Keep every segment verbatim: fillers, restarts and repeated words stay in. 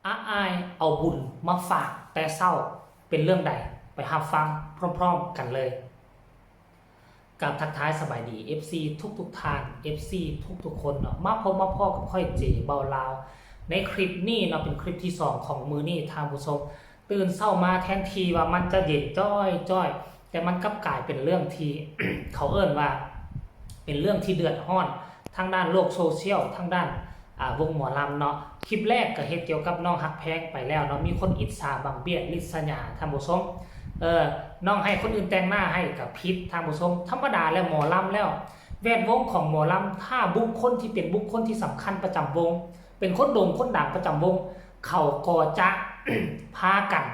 อาอ้ายเอาบุญมาฝากแต่เช้า เป็นเรื่องใด ไปรับฟังพร้อมๆกันเลย กับทักทายสบายดี เอฟซี ทุกๆท่าน เอฟซี ทุกๆคนเนาะ มาพบมาพ้อกับข้อยเจเบาลาว ในคลิปนี้เนาะ เป็นคลิปที่สองของมื้อนี้ท่านผู้ชม ตื่นเช้ามาแทนที่ว่ามันจะเย็นจ้อยจ้อย แต่มันกลับกลายเป็นเรื่องที่ เขาเอิ้นว่า เป็นเรื่องที่เดือดร้อน ทางด้านโลกโซเชียล ทางด้าน อ่า วงหมอลำเนาะ คลิปแรกก็เฮ็ดเกี่ยวกับน้องฮักแพงไปแล้วเนาะ มีคนอิจฉาบังเบียดริษยาท่านผู้ชม เออ น้องให้คนอื่นแต่งหน้าให้ก็ผิดท่านผู้ชม ธรรมดาแล้วหมอลำแล้ว แวดวงของหมอลำ ถ้าบุคคลที่เป็นบุคคลที่สำคัญประจำวง เป็นคนโด่งคนดังประจำวง เขาก็จะ พากัน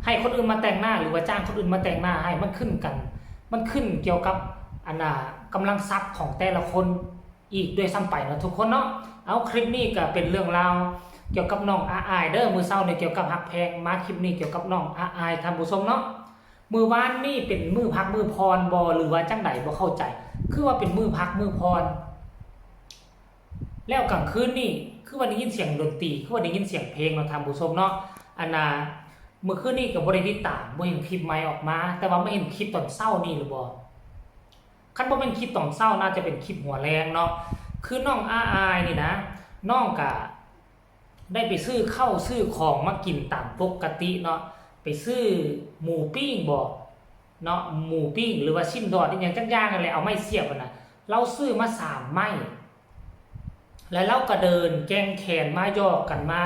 ให้คนอื่นมาแต่งหน้า หรือว่าจ้างคนอื่นมาแต่งหน้าให้ มันขึ้นกัน มันขึ้นเกี่ยวกับ อันน่ะ กำลังทรัพย์ของแต่ละคนอีกด้วยซ้ำไปเนาะทุกคนเนาะ เอา คลิปนี้ก็เป็นเรื่องราวเกี่ยวกับน้องอาอายเด้อ มื้อเช้านี่เกี่ยวกับฮักแพง มาคลิปนี้เกี่ยวกับน้องอาอายท่านผู้ชมเนาะ มื้อวานนี่เป็นมื้อพักมื้อผ่อนบ่ หรือว่าจั่งใดบ่เข้าใจ คือว่าเป็นมื้อพักมื้อผ่อน แล้วกลางคืนนี่คือว่าได้ยินเสียงดนตรี คือว่าได้ยินเสียงเพลงเนาะท่านผู้ชมเนาะ อันน่ะ มื้อคืนนี่ก็บ่ได้ติดตาม บ่เห็นคลิปใหม่ออกมา แต่ว่ามาเห็นคลิปตอนเช้านี่หรือบ่ คันบ่แม่นคลิปตอนเช้า น่าจะเป็นคลิปหัวแลงเนาะ คือน้องอาอายนี่นะ น้องก็ได้ไปซื้อข้าวซื้อของมากินตามปกติเนาะ ไปซื้อหมูปิ้งบ่ เนาะ หมูปิ้งหรือว่าชิ้นดอดอิหยังจักอย่างนั่นแหละ เอาไม้เสียบอะนะ ลาวซื้อมาสามไม้ แล้วลาวก็เดินแกว่งแขนมาหยอกกันมา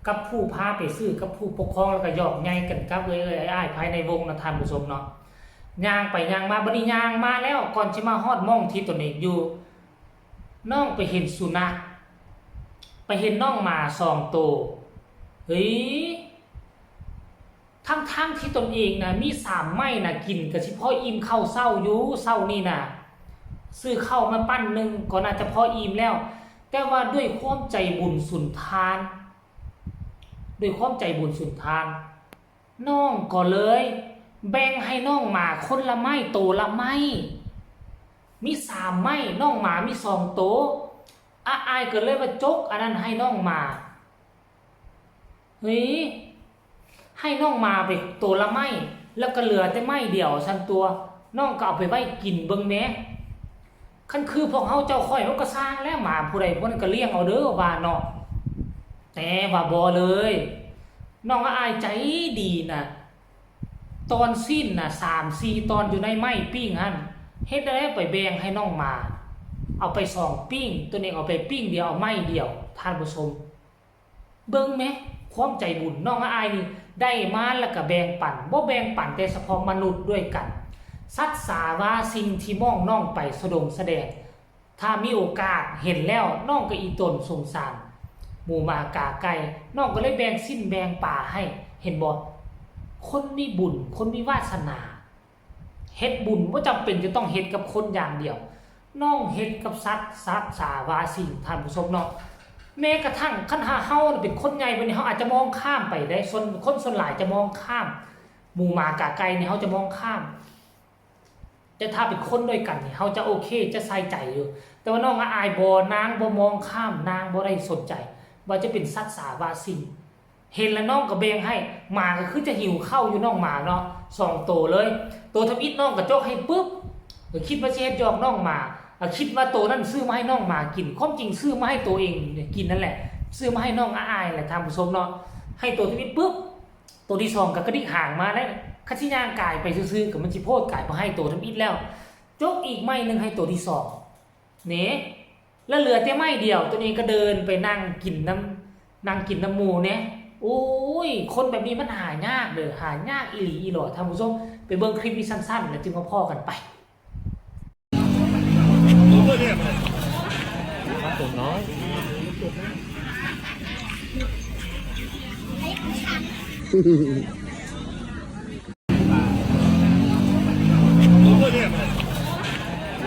กับผู้พาไปซื้อ กับผู้ปกครอง แล้วก็หยอกใหญ่กันกับเอื้อยๆอ้ายๆภายในวงนะท่านผู้ชมเนาะ ย่างไปย่างมา บัดนี้ย่างมาแล้ว ก่อนสิมาฮอดหม่องที่ตนเองอยู่ น้องไปเห็นสุนัข ไปเห็นน้องหมาสองโต เฮ้ย ทั้งๆที่ตนเองนะ มีสามไม้นะ กินก็สิพออิ่มข้าวเช้าอยู่ เช้านี่นะ ซื้อข้าวมาปั้นหนึ่งก็น่าจะพออิ่มแล้ว แต่ว่าด้วยความใจบุญสุนทาน ด้วยความใจบุญสุนทาน น้องก็เลยแบ่งให้น้องหมาคนละไม้ โตละไม้ มีสามไม้ น้องหมามีสองโต อาอายก็เลยว่าจกอันนั้นให้น้องหมา เฮ้ย ให้น้องหมาไปโตละไม้ แล้วก็เหลือแต่ไม้เดียวซั้นตั๊ว น้องก็เอาไปไว้กินเบิ่งแหน่ คันคือพวกเฮาเจ้าข้อย เฮาก็ซ่างแหละ หมาผู้ใดผู้นั้นก็เลี้ยงเอาเด้อว่าเนาะ แต่ว่าบ่เลย น้องอาอายใจดีนะ ตอนซี้นน่ะ สามสี่ตอนอยู่ในไม้ปิ้งหั่น เฮ็ดได้ไปแบ่งให้น้องหมา เอาไปสองปิ้ง ตนเองเอาไปปิ้งเดียว เอาไม้เดียว ท่านผู้ชม เบิ่งแหม ความใจบุญ น้องอาอายนี่ ได้มาแล้วก็แบ่งปัน บ่แบ่งปันแต่เฉพาะมนุษย์ด้วยกัน สัตว์สาว่าสิ่งที่มองน้องไปสะดงสะแดง ถ้ามีโอกาสเห็นแล้ว น้องก็อีตนสงสาร หมูหมากาไก่ น้องก็เลยแบ่งสิ้นแบ่งปลาให้ เห็นบ่ คนมีบุญ คนมีวาสนา เฮ็ดบุญบ่จำเป็นจะต้องเฮ็ดกับคนอย่างเดียว น้องเฮ็ดกับสัตว์ สัตว์สาว่าสิ่ง ท่านผู้ชมเนาะ แม้กระทั่งคันหาเฮาเป็นคนใหญ่บัดนี้ เฮาอาจจะมองข้ามไปได้ ส่วน คนส่วนหลายจะมองข้าม หมูหมากาไก่นี่เฮาจะมองข้าม แต่ถ้าเป็นคนด้วยกันนี่ เฮาจะโอเค จะใส่ใจอยู่ แต่ว่าน้องอาอายบ่ นางบ่มองข้าม นางบ่ได้สนใจ ว่าจะเป็นสัตว์สาว่าสิ่ง เห็นแล้วน้องก็แบ่งให้ หมาก็คือจะหิวข้าวอยู่น้องหมาเนาะ สองโตเลย โตทำอิดน้องก็จกให้ปึ๊บ ก็คิดว่าสิเฮ็ดหยอกน้องหมา ก็คิดว่าโตนั้นซื้อมาให้น้องหมากิน ความจริงซื้อมาให้โตเองกินนั่นแหละ ซื้อมาให้น้องอาอายแหละท่านผู้ชมเนาะ ให้โตทำอิดปึ๊บ โตที่สองก็กระดิกหางมาแล้ว คันสิย่างกายไปซื่อๆ ก็มันสิโพดกายบ่ให้โตทำอิดแล้ว จกอีกไม้หนึ่งให้โตที่สอง นี่ แล้วเหลือแต่ไม้เดียว ตนเองก็เดินไปนั่งกินน้ำ นั่งกินน้ำหมู่เนี่ย โอ้ย คนแบบนี้มันหายากเด้อ หายากอีหลีอีหลอ ท่านผู้ชม ไปเบิ่งคลิปนี้สั้นๆ แล้วจึงมาพ้อกันไป ครับผมน้อย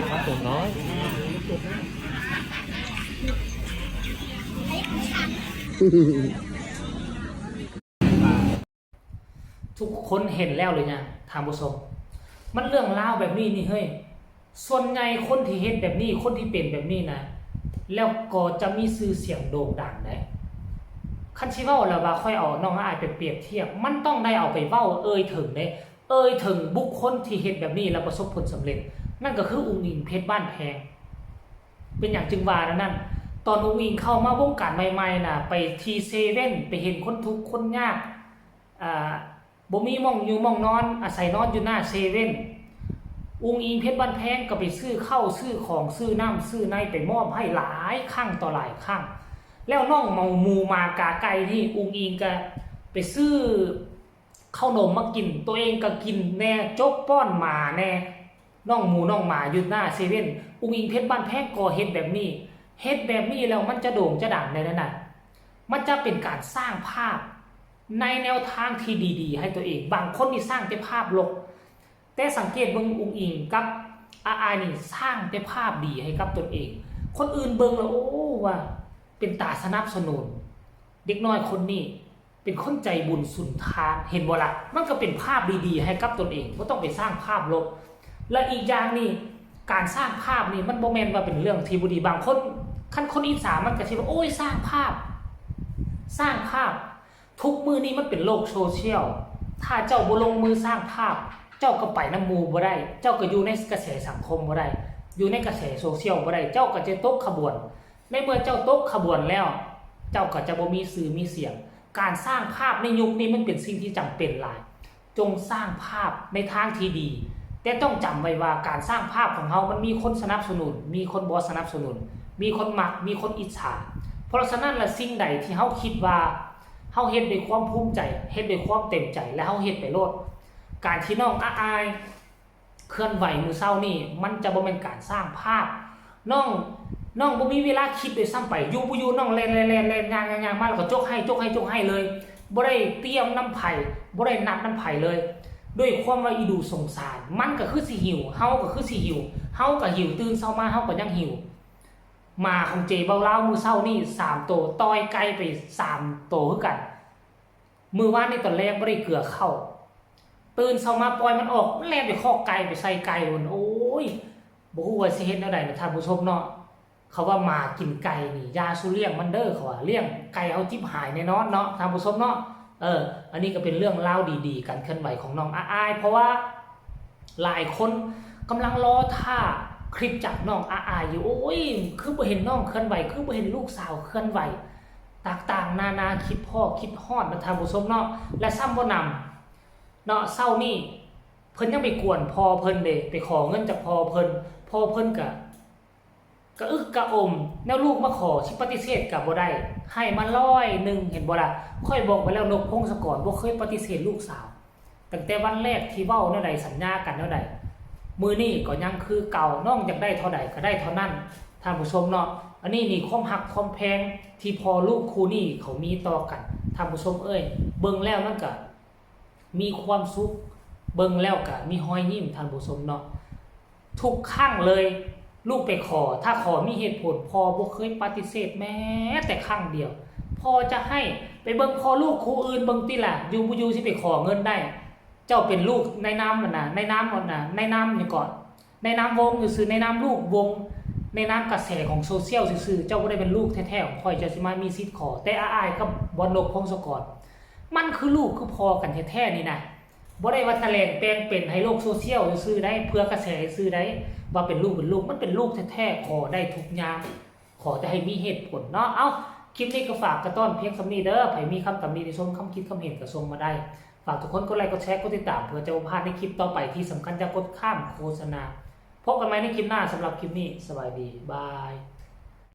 ครับผมน้อย ทุกคนเห็นแล้วหรือยังท่านผู้ชม มันเรื่องราวแบบนี้นี่เฮ้ย ส่วนใหญ่คนที่เฮ็ดแบบนี้ คนที่เป็นแบบนี้นะ แล้วก็จะมีชื่อเสียงโด่งดังได้ ข คันสิเว้าแล้วว่าข้อยเอาน้องอ้ายไปเปรียบเทียบ มันต้องได้เอาไปเว้าเอ่ยถึงเด้ เอ่ยถึงบุคคลที่เฮ็ดแบบนี้แล้วประสบผลสำเร็จ นั่นก็คืออุ๋งอิ๋งเพชรบ้านแพง เป็นหยังจึงว่าแนวนั้น ตอนอุ๋งอิ๋งเข้ามาวงการใหม่ๆ น่ะ ไปที่เซเว่น ไปเห็นคนทุกข์คนยาก อ่า บ่มีหม่องอยู่หม่องนอน อาศัยนอนอยู่หน้าเซเว่น อุ๋งอิ๋งเพชรบ้านแพงก็ไปซื้อข้าวซื้อของซื้อน้ำซื้อในไปมอบให้หลายครั้งต่อหลายครั้ง แล้วน้องหมูหมากาไก่นี่อุ๋งอิ๋งก็ไปซื้อข้าวหนมมากิน ตัวเองก็กินแน่ จกป้อนหมาแน่ น้องหมูน้องหมาอยู่หน้าเซเว่น อุ๋งอิ๋งเพชรบ้านแพงก็เฮ็ดแบบนี้ เฮ็ดแบบนี้แล้วมันจะโด่งจะดังได้นั่นน่ะ มันจะเป็นการสร้างภาพในแนวทางที่ดีๆ ให้ตัวเอง บางคนนี่สร้างแต่ภาพลบ แต่สังเกตเบิ่งอุ๋งอิ๋งกับอ้ายนี่สร้างแต่ภาพดีให้กับตนเอง คนอื่นเบิ่งแล้ว โอ้ ว่าเป็นตาสนับสนุน เด็กน้อยคนนี้เป็นคนใจบุญสุนทาน เห็นบ่ล่ะ มันก็เป็นภาพดีๆ ให้กับตนเอง บ่ต้องไปสร้างภาพลบ และอีกอย่างนี่ การสร้างภาพนี่มันบ่แม่นว่าเป็นเรื่องที่บ่ดี บางคน คันคนอิจฉามันก็สิว่า โอ้ย สร้างภาพ สร้างภาพ ทุกมื้อนี้มันเป็นโลกโซเชียล ถ้าเจ้าบ่ลงมือสร้างภาพ เจ้าก็ไปนำหมู่บ่ได้ เจ้าก็อยู่ในกระแสสังคมบ่ได้ อยู่ในกระแสโซเชียลบ่ได้ เจ้าก็จะตกขบวน ในเมื่อเจ้าตกขบวนแล้ว เจ้าก็จะบ่มีชื่อมีเสียง การสร้างภาพในยุคนี้มันเป็นสิ่งที่จำเป็นหลาย จงสร้างภาพในทางที่ดี แต่ต้องจำไว้ว่าการสร้างภาพของเฮามันมีคนสนับสนุน มีคนบ่สนับสนุน มีคนมัก มีคนอิจฉา เพราะฉะนั้นละสิ่งใดที่เฮาคิดว่าเฮาเฮ็ดด้วยความภูมิใจ เฮ็ดด้วยความเต็มใจ และเฮาเฮ็ดไปโลด การที่น้องอ้ายเคลื่อนไหวมื้อเช้านี่ มันจะบ่แม่นการสร้างภาพ น้อง น้องบ่มีเวลาคิดด้วยซ้ำไป อยู่บ่อยู่น้องแล่นๆๆๆ ย่างๆๆ มาแล้วก็จกไฮ่ จกไฮ่ จกไฮ่เลย บ่ได้เตรียมนำไผ บ่ได้นัดนำไผเลย ด้วยความว่าอีดูสงสาร มันก็คือสิหิว เฮาก็คือสิหิว เฮาก็หิว ตื่นเช้ามาเฮาก็ยังหิว หมาของเจเบาลาวมื้อเช้านี่สามโต ต่อยไก่ไปสามโตคือกัน มื้อวานนี่ตอนแลงบ่ได้เกลือข้าว ตื่นเช้ามาปล่อยมันออก มันแล่นไปคอกไก่ ไปใส่ไก่พุ้น โอ้ย บ่ฮู้ว่าสิเฮ็ดแนวใดนะท่านผู้ชมเนาะ เขาว่าหมากินไก่นี่ อย่าสู่เลี้ยงมันเด้อ เขาว่า เลี้ยงไก่เฮาจิบหายแน่นอนเนาะ ท่านผู้ชมเนาะ เออ อันนี้ก็เป็นเรื่องราวดีๆ การเคลื่อนไหวของน้องอ้าย เพราะว่าหลายคนกำลังรอท่าคลิปจากน้องอ้ายอยู่ โอ้ย คือบ่เห็นน้องเคลื่อนไหว คือบ่เห็นลูกสาวเคลื่อนไหว ต่างๆ นานา คิดพ้อคิดฮอดนะท่านผู้ชมเนาะ และซ้ำบ่นำเนาะ เช้านี่เพิ่นยังไปกวนพ่อเพิ่นเด้ ไปขอเงินจากพ่อเพิ่น พ่อเพิ่นก็ กระอึกกระอ่อม แนวลูกมาขอ สิปฏิเสธก็บ่ได้ ให้มาร้อยหนึ่ง เห็นบ่ล่ะ ข้อยบอกไว้แล้ว นกพงศกรบ่เคยปฏิเสธลูกสาว ตั้งแต่วันแรกที่เว้าแนวใด สัญญากันแนวใด มื้อนี้ก็ยังคือเก่า น้องอยากได้เท่าใดก็ได้เท่านั้น ท่านผู้ชมเนาะ อันนี้นี่ความฮักความแพงที่พ่อลูกคู่นี้เขามีต่อกัน ท่านผู้ชมเอ้ย เบิ่งแล้วมันก็ มีความสุข เบิ่งแล้วก็มีฮอยยิ้ม ท่านผู้ชมเนาะ ทุกครั้งเลย ลูกไปขอ ถ้าขอมีเหตุผล พ่อบ่เคยปฏิเสธแม้แต่ครั้งเดียว พ่อจะให้ ไปเบิ่งพ่อลูกคู่อื่นเบิ่งติล่ะ อยู่บ่อยู่สิไปขอเงินได้ เจ้าเป็นลูกในนามอันน่ะ ในนามอันน่ะ ในนามหยังก่อน ในนามวงซื่อๆ ในนามลูกวง ในนามกระแสของโซเชียลซื่อๆ เจ้าบ่ได้เป็นลูกแท้ๆ ของข้อย เจ้าสิมามีสิทธิ์ขอ แต่อ้ายกับบอสนกพงศกร มันคือลูกคือพ่อกันแท้ๆ นี่นะ บ่ได้ว่าแถลงแปลงเป็นให้โลกโซเชียลซื่อๆ ได้ เพื่อกระแสซื่อๆ ได้ ว่าเป็นลูกเป็นลูก มันเป็นลูกแท้ๆ ขอได้ทุกอย่าง ขอแต่ให้มีเหตุผลเนาะ เอ้า คลิปนี้ก็ฝากกระต้อนเพียงส่ำนี้เด้อ ไผมีคำตำหนิติชม คำคิดคำเห็นก็ส่งมาได้ ฝากทุกคนกดไลค์กดแชร์กดติดตาม เพื่อจะบ่พลาดในคลิปต่อไป ที่สำคัญอย่ากดข้ามโฆษณา พบกันใหม่ในคลิปหน้า สำหรับคลิปนี้ สบายดี บาย